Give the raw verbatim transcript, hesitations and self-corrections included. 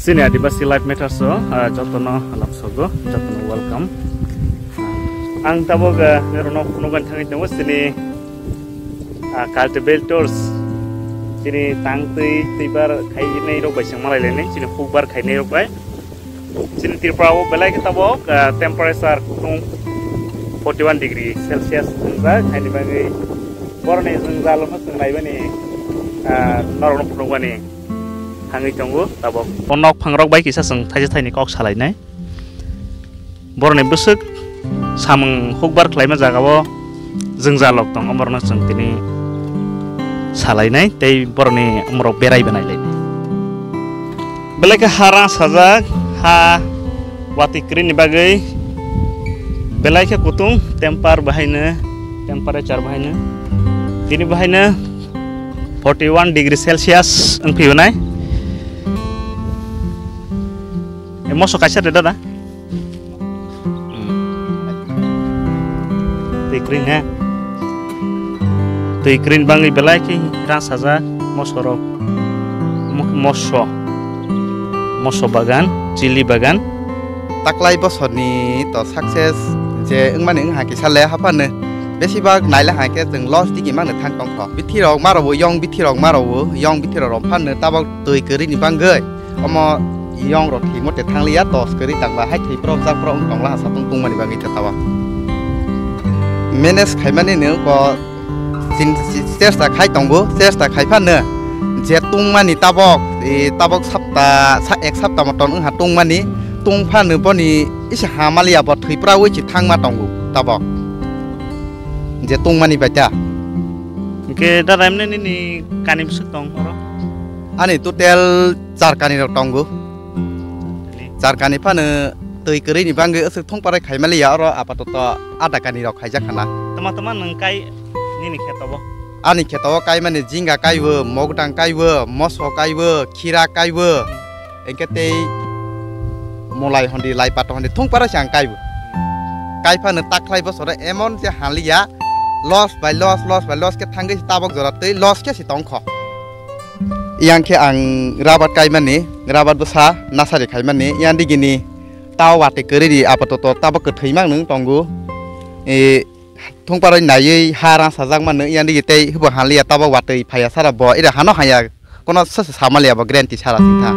Chini Adibasi Life Matters o, ah, jotono alap sogo, jotono welcome. Ang tabok, ah, norokno phunukna thangwi tongo chini, ah, cultivators, chini tang twi twibar khainai rok bai se malai lainai, chini hukbar khainai rok bai. Chini Tripura o belai khe tabok, ah, temperature kutung forty one degree Celsius wngjak, haini bagwi boroni jwngjal no chwng naibani, ah, norokno phunukmani thangwi tongo tabok. O nok phangrok bai kisa chwng thaisa thaini kok salainai. Boroni bwswk samung hukbar khlaima jagao jwngjalrok tong, omorokno chwng tini salainai tei boroni omorok berai bo nailainai. Belai khe ha rang sajak, ha watwi kwrwini bagwi belai khe kutung, temper bahaino, temperature bahaino. Tini bahaino forty one degree Celsius wng phiyonai. E moso kaisa de dada. Twi kwrwi ha. Twi kwrwini bagwi belai khe rang sajak mosorok. Mo-, moso. Moso bagan, chili bagan. Taklai bosorni to success je wngmani wngha kisa le haphano. Besibak naile hai khe chwng loss digi mangno thang tongkho. Bithirok maro bo yong bithirok maro bo yong bithirok rom phanno tabok twi kwrwini bagwi. Omo yong rok thwi mote thangliya, tos kwrwi tangba hai thwi prok jak prok wng tongla ha satung tungmani bagwi ta tabok. Manage khaimani no ko chin-, chi-, chesta khai tongo, chesta khai phano je tungmani tabok, e, tabok sapta, sa-, ek sapta moton wngha tungmani, tung phano boni isi hamaliya bo thwi prawi chi thangma tongo tabok. Je tungmani bai ta. Hwnkhe dada emne nini kani bwswk tong oro? Ani total char kani rok tongo. Char kani phano twi kwrwini bagwi aswk thung parai khaimaliya oro apatoto ada kani rok khaijak khana. Tama tama nwng kai nini kheto bo? Ani kheto o kaimani jinga kaibo, mogdang kaibo, moso kaibo, khira kaibo, hwnkhe tei molai hondi, lai pata hondi thung parai se ang kaibo. Kai phano taklai bosoro emon je hanliya, loss by loss, loss by loss khe thangwi se tabok jora twi loss khe se tongkho. Yang khe ang rabat kaimani, rabat bwsa nasari khaimani, yang digini tao watwi kwrwi di apatoto tabok kwthwi mang nung tongo. E, thung paroi naiwi ha rang sajak mano, yang digi tei hubo hanliya tabok watwi phaiya sara bo, ira hano haya kono sa sa samaliya bo guarantee sara singtha.